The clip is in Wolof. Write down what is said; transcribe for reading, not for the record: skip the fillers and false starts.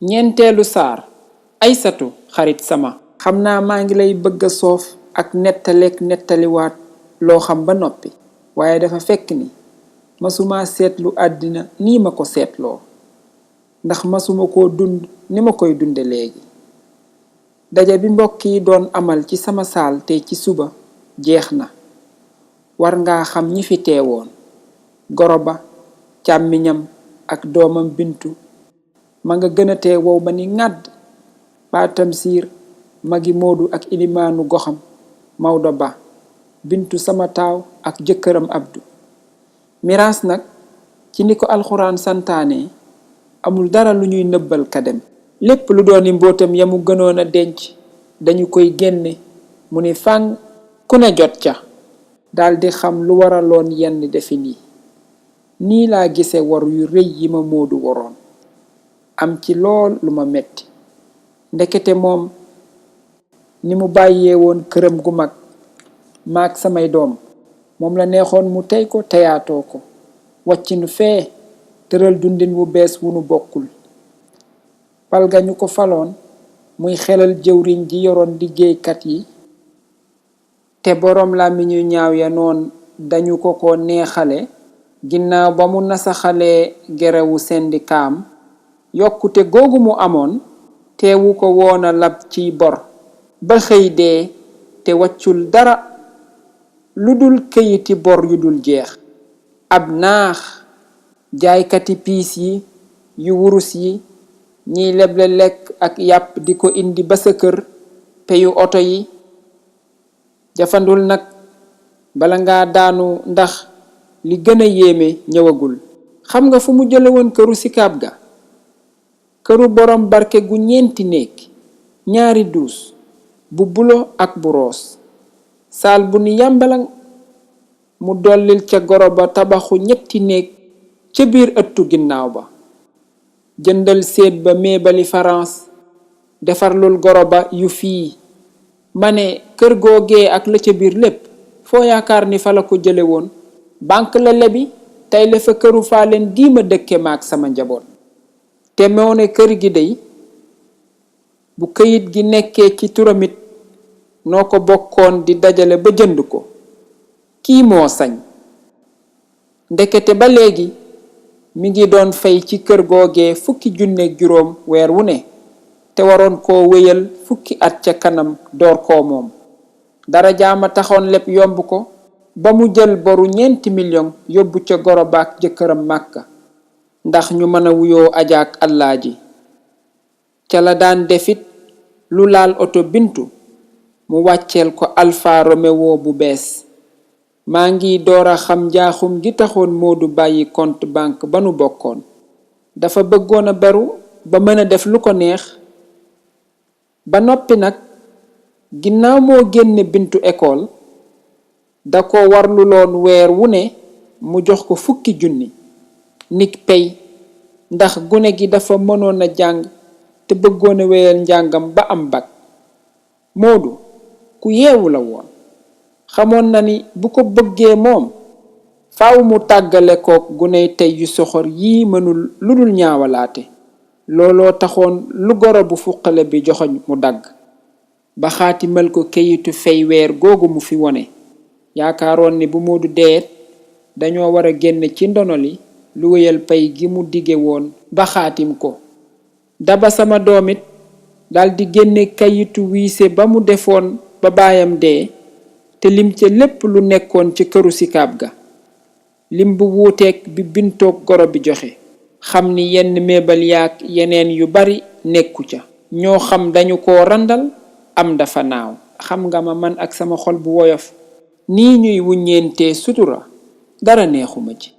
ñeenteelu saar Aysatu xarit sama xam naa maa ngi lay bëgga soof ak nettaliwaat loo xam ba noppi waaye dafa fekk ni masuma seetlu àddina nii ma ko seetloo ndax masuma koo dund ni ma koy dunde léegi. daja bi mbokk yi doon amal ci sama saal te ci suba jeex na. war ngaa xam ñi fi teewoon. goro ba càmmiñam ak doomam bintu ma nga gën a tee wow ba ni ŋàdd. baatam siir magi moodu ak ilimaanu goxam Mawdo Ba bintu sama taaw ak jëkkëram Abdu. miraas nag ci ni ko alxuraan santaane amul dara lu ñuy nëbbal kadem. lépp lu dooni mbootam ya mu gënoon a denc dañu koy génne mu ni fànn ku ne jot ca daldi xam lu waraloon yenn defi nii laa gise war yu rëy yi ma moodu waroon am ci lool lu ma metti. ndekete moom ni mu bàyyee woon këram gu mag maak samay doom moom la neexoon mu tey ko teyaatoo ko wàcc nu fee tëral dundin wu bees wu nu bokkul. palga ñu ko faloon muy xelal jëwriñ ji yoroon liggéeykat yi te boroom làmmiñu ñaaw ya noon dañu ko neexale ginnaaw ba mu nasaxalee gerewu sendikaam. yokkute googu mu amoon teewu ko woona lab ciy bor ba xëy dee te waccul dara lu dul këyiti bor yu dul jeex. ab naax jaaykati piis yi yu wurus yi ñiy leble lekk ak yàpp di ko indi ba sa kër peyu oto yi. jafandul nag bala nga daanu ndax li gën a yéeme ñëwagul. xam nga fu mu jële woon këru sikaab ga. këru borom barke gu ñeenti néeg ñaari duus bu bulo ak bu roos saal bu ni yàmbalang mu dollil ca goro ba tabaxu ñetti néeg ca biir ëttu ginnaaw ba. jëndal séet ba meebali France defarlul goro ba yu fii. ma ne kër googee ak la ca biir lépp foo yaakaar ni fa la ko jële woon. banque la lebi tey la fa këru faa leen diima dëkke maak sama njaboot. te moo ne kër gi dey bu këyit gi nekkee ci turamit noo ko bokkoon di dajale ba jënd ko. kii moo sañ. ndekete ba léegi mi ngi doon fay ci kër googee 10,000 weer wu ne te waroon koo wéyal 10 at ca kanam door koo moom. dara jaama taxoon lépp yomb ko ba mu jël boru 4 millions yóbbu ca goro baak jëkkëram Màkka ndax ñu mën a wuyoo ajaak allaaji. ca la daan defit lu laal oto bintu mu wàcceel ko Alfa Romeo bu bees. maa ngi door a xam njaaxum gi taxoon Moodu bàyyi compte banque ba nu bokkoon. dafa bëggoon a beru ba mën a def lu ko neex. ba noppi nag ginnaaw moo génne bintu école da ko warluloon weer wu ne mu jox ko 10,000 nik pay ndax gune gi dafa mënoon a jàng te bëggoon a wéyal njàngam ba am bac. Moodu ku yeewu la woon. xamoon na ni bu ko bëggee moom faaw mu tàggale kook guney tey yu soxor yii mënul lu dul ñaawalaate. looloo taxoon lu goro bu fuqale bi joxoñ mu dagg ba xaatimal ko keyitu fey weer googu mu fi wone. yaakaaroon ni bu Moodu deet dañoo war a génn ci ndono li lu wéyal pay gi mu dige woon ba xaatim ko. Daba sama doomit daldi génne kayitu wiise ba mu defoon ba baayam dee te lim ca lépp lu nekkoon ci këru sikaab ga. lim bu wuuteeg bi bintoog goro bi joxe. xam ni yenn meebal yaak yeneen yu bari nekku ca. ñoo xam dañu ko randal am dafa naaw. xam nga ma man ak sama xol bu woyof nii ñuy wuññeentee sutura dara neexuma ci.